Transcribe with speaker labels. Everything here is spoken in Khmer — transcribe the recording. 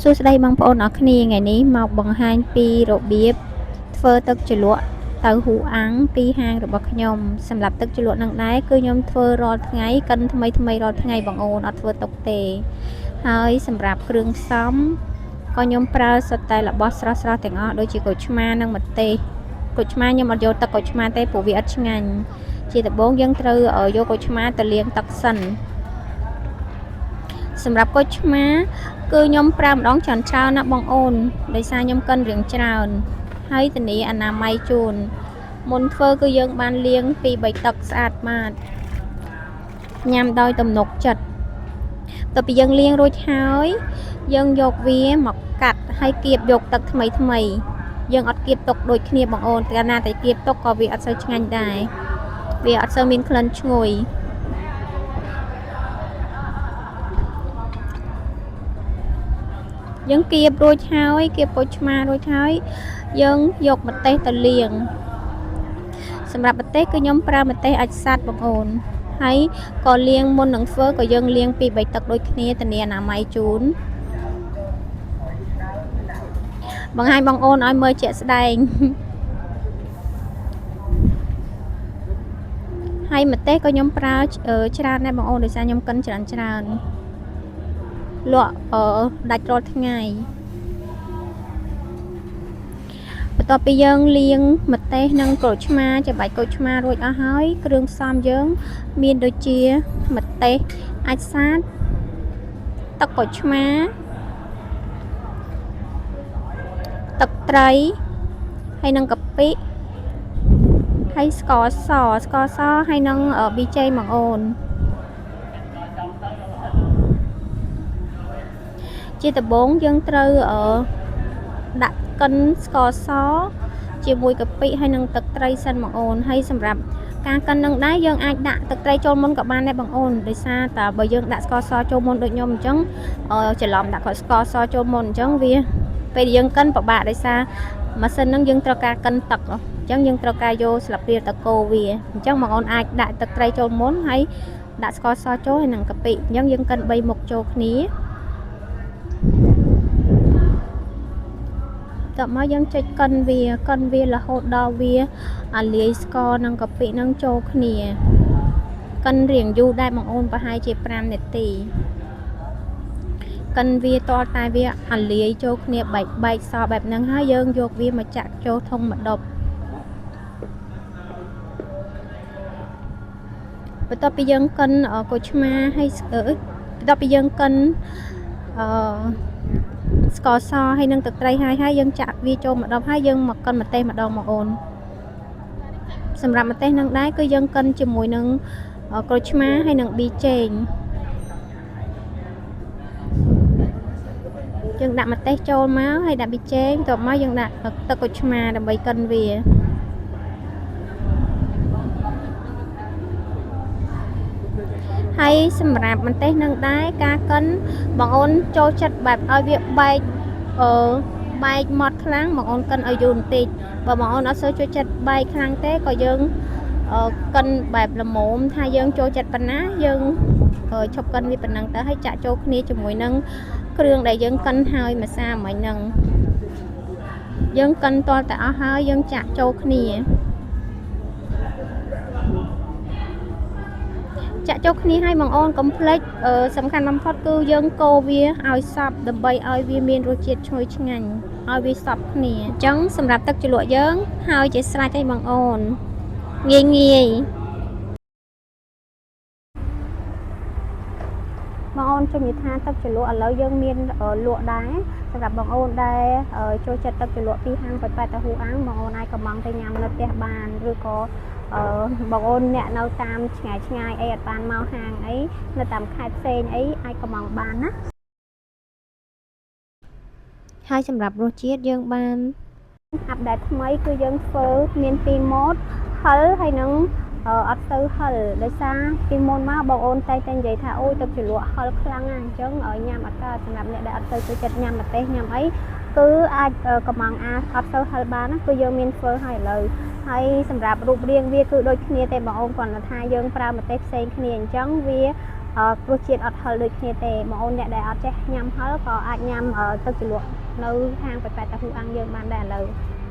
Speaker 1: សួស្តីបងប្អូនអរគ្នាថ្ងៃនេះមកបង្ហាញពីរបៀបធ្វើទឹកជ្រលក់តៅហ៊ូអាំងពីហាងរបស់ខ្ញុំសម្រាប់ទឹកជ្រលក់នឹងដែរគឺខ្ញុំធ្វើរាល់ថ្ងៃកិនថ្មីថ្មីរាល់ថ្ងៃបងអូនអត់ធ្វើទុកទេហើយសម្រាប់គ្រឿងផ្សំក៏ខ្ញុំប្រើសុទ្ធតែរបស់ស្រស់ៗទាំងអស់ដូចជាក្រូចឆ្មានិងម្ទេសក្រូចឆ្មាខ្ញុំអត់យកទឹកក្រូចឆ្មាទេព្រោះវាអត់ឆ្ងាញ់ជាដំបូងយើងត្រូវយកក្រូចឆ្មាទៅលាងទឹកសិនសម្រាប់ក្រូចឆ្មាគឺខ្ញុំប្រើម្ដងច្រើនច្រើនណាបងអូនដោយសារខ្ញុំកិនរៀងច្រើនហើយធានាអនាម័យជូនមុនធ្វើគឺយើងបានលាងពី3ទឹកស្អាតបាតញ៉ាំដោយទំនុកចិត្តទៅពីយើងលាងរួចហើយយើងយកវាមកកាត់ហើយគៀបយកទឹកថ្មីថ្មីយើងអត់គៀបទុកដូចគ្នាបងអូនកាលណាតែគៀបទុកក៏វាអត់សូវឆ្ងាញ់ដែរវាអត់សូវមានក្លិនឈ្ងុយយើងគៀបរួចហើយគៀបក្រូចឆ្មារួចហើយយើងយកម្ទេសទៅលាងសម្រាប់ម្ទេសគឺខ្ញុំប្រើម្ទេសអាចសัตว์បងអូនហើយក៏លាងមុននឹងធ្វើក៏យើងលាងពី3ទឹកដូចគ្នាធានាអនាម័យជូនបង្ហាញបងអូនឲ្យមើលជាក់ស្ដែងហើយម្ទេសក៏ខ្ញុំប្រើច្រើនដែរបងអូនដោយសារខ្ញុំកិនច្រើនច្រើនលក់ដាច់រាល់ថ្ងៃបន្ទាប់ពីយើងលាងម្ទេសនិងក្រូចឆ្មាច្របាច់ក្រូចឆ្មារួចអស់ហើយគ្រឿងផ្សំយើងមានដូចជាម្ទេសអាចសាតទឹកក្រូចឆ្មាទឹកត្រីហើយនិងកាពិហើយស្ករសហើយនិងប៊ីចេងបងអូនជាដំបូងយើងត្រូវដាក់កិនស្ករសជាមួយកាពិហើយនិងទឹកត្រីសិនបងអូនហើយសម្រាប់ការកិននឹងដែរយើងអាចដាក់ទឹកត្រីចូលមុនក៏បានដែរបងអូនដោយសារតែបើយើងដាក់ស្ករសចូលមុនដូចខ្ញុំអញ្ចឹងច្រឡំដាក់ស្ករសចូលមុនអញ្ចឹងវាពេលយើងកិនពិបាកដោយសារម៉ាស៊ីនហ្នឹងយើងត្រូវការកិនទឹកអញ្ចឹងយើងត្រូវការយកស្លាបព្រាទៅកូរវាអញ្ចឹងបងអូនអាចដាក់ទឹកត្រីចូលមុនហើយដាក់ស្ករសចូលហើយនិងកាពិអញ្ចឹងយើងកិន3មុខចូលគ្នាតមកយើងចុចកិនវារហូតដល់វាអាលាយស្ករនិងកាពិនឹងចូលគ្នាកិនរៀងយូរដែរបងអូនប្រហែលជា5នាទីកិនវាតតែវាអាលាយចូលគ្នាបែកបែកសបែបហ្នឹងហើយយើងយកវាមកចាក់ចូលធុងម្ដុបបន្ទាប់ពីយើងកិនក្រូចឆ្មាហើយបន្ទាប់ពីយើងកិនអឺស្ករសហើយនឹងទឹកត្រីហើយហើយយើងចាក់វាចូលម្ដុំហើយយើងមកកិនម្ទេសម្ដងបងអូនសម្រាប់ម្ទេសនឹងដែរគឺយើងកិនជាមួយនឹងក្រូចឆ្មាហើយនឹងប៊ីចេងយើងដាក់ម្ទេសចូលមកហើយដាក់ប៊ីចេងបន្ទាប់មកយើងដាក់ទឹកក្រូចឆ្មាដើម្បីកិនវាហើយសម្រាប់ម្ទេសនឹងដែរការកិនបងអូនចូលចិត្តបែបឲ្យវាបែកបែកម៉ត់ខ្លាំងបងអូនកិនឲ្យយូរបន្តិចបើបងអូនអត់សូវចូលចិត្តបែកខ្លាំងទេក៏យើងកិនបែបល្មមថាយើងចូលចិត្តប៉ុណ្ណាយើងឈប់កិនវាប៉ុណ្ណឹងទៅហើយចាក់ចូលគ្នាជាមួយនឹងគ្រឿងដែលយើងកិនហើយម្សិលមិញហ្នឹងយើងកិនទាល់តែអស់ហើយយើងចាក់ចូលគ្នាចាក់ចូលគ្នាឲ្យបងអូនកុំភ្លេចសំខាន់បំផុតគឺយើងកូរវាឲ្យសព្វដើម្បីឲ្យវាមានរសជាតិឈ្ងុយឆ្ងាញ់ឲ្យវាសព្វគ្នាអញ្ចឹងសម្រាប់ទឹកជ្រលក់យើងហើយជាស្រេចហើយបងអូនងាយងាយបងអូនជំរាបថាទឹកជ្រលក់ឥឡូវយើងមានលក់ដែរសម្រាប់បងអូនដែលចូលចិត្តទឹកជ្រលក់ពីហាងប៉ប៉ែតតាហ៊ូអាំងបងអូនអាចកំងទៅញ៉ាំនៅផ្ទះបានឬក៏បងអូនអ្នកនៅតាមឆ្ងាយឆ្ងាយអីអត់បានមកហាងអីនៅតាមខេត្តផ្សេងអីអាចកំងបានណាហើយសម្រាប់រសជាតិយើងបានអាប់ដេតថ្មីគឺយើងធ្វើមាន2ម៉ូដហឹលហើយនឹងអត់ទៅហឹលដោយសារពីមុនមកបងអូនតែតែនិយាយថាអូយទឹកជ្រលក់ហឹលខ្លាំងណាស់អញ្ចឹងឲ្យញ៉ាំអត់កើតសម្រាប់អ្នកដែលអត់ទៅចូលចិត្តញ៉ាំម្ទេសញ៉ាំអីគឺអាចកំងអាចអត់ទៅហឹលបានណាគឺយើងមានធ្វើឲ្យឥឡូវហើយសម្រាប់រូបរាងវាគឺដូចគ្នាទេបងអូនគ្រាន់តែថាយើងប្រើម្ទេសផ្សេងគ្នាអញ្ចឹងវា រសជាតិអត់ហឹរដូចគ្នាទេបងអូនអ្នកដែលអត់ចេះញ៉ាំហឹរក៏អាចញ៉ាំទឹកជ្រលក់នៅហាងប៉ែប៉ែតាហ៊ូអាំងយើងបានដែរឥឡូវ។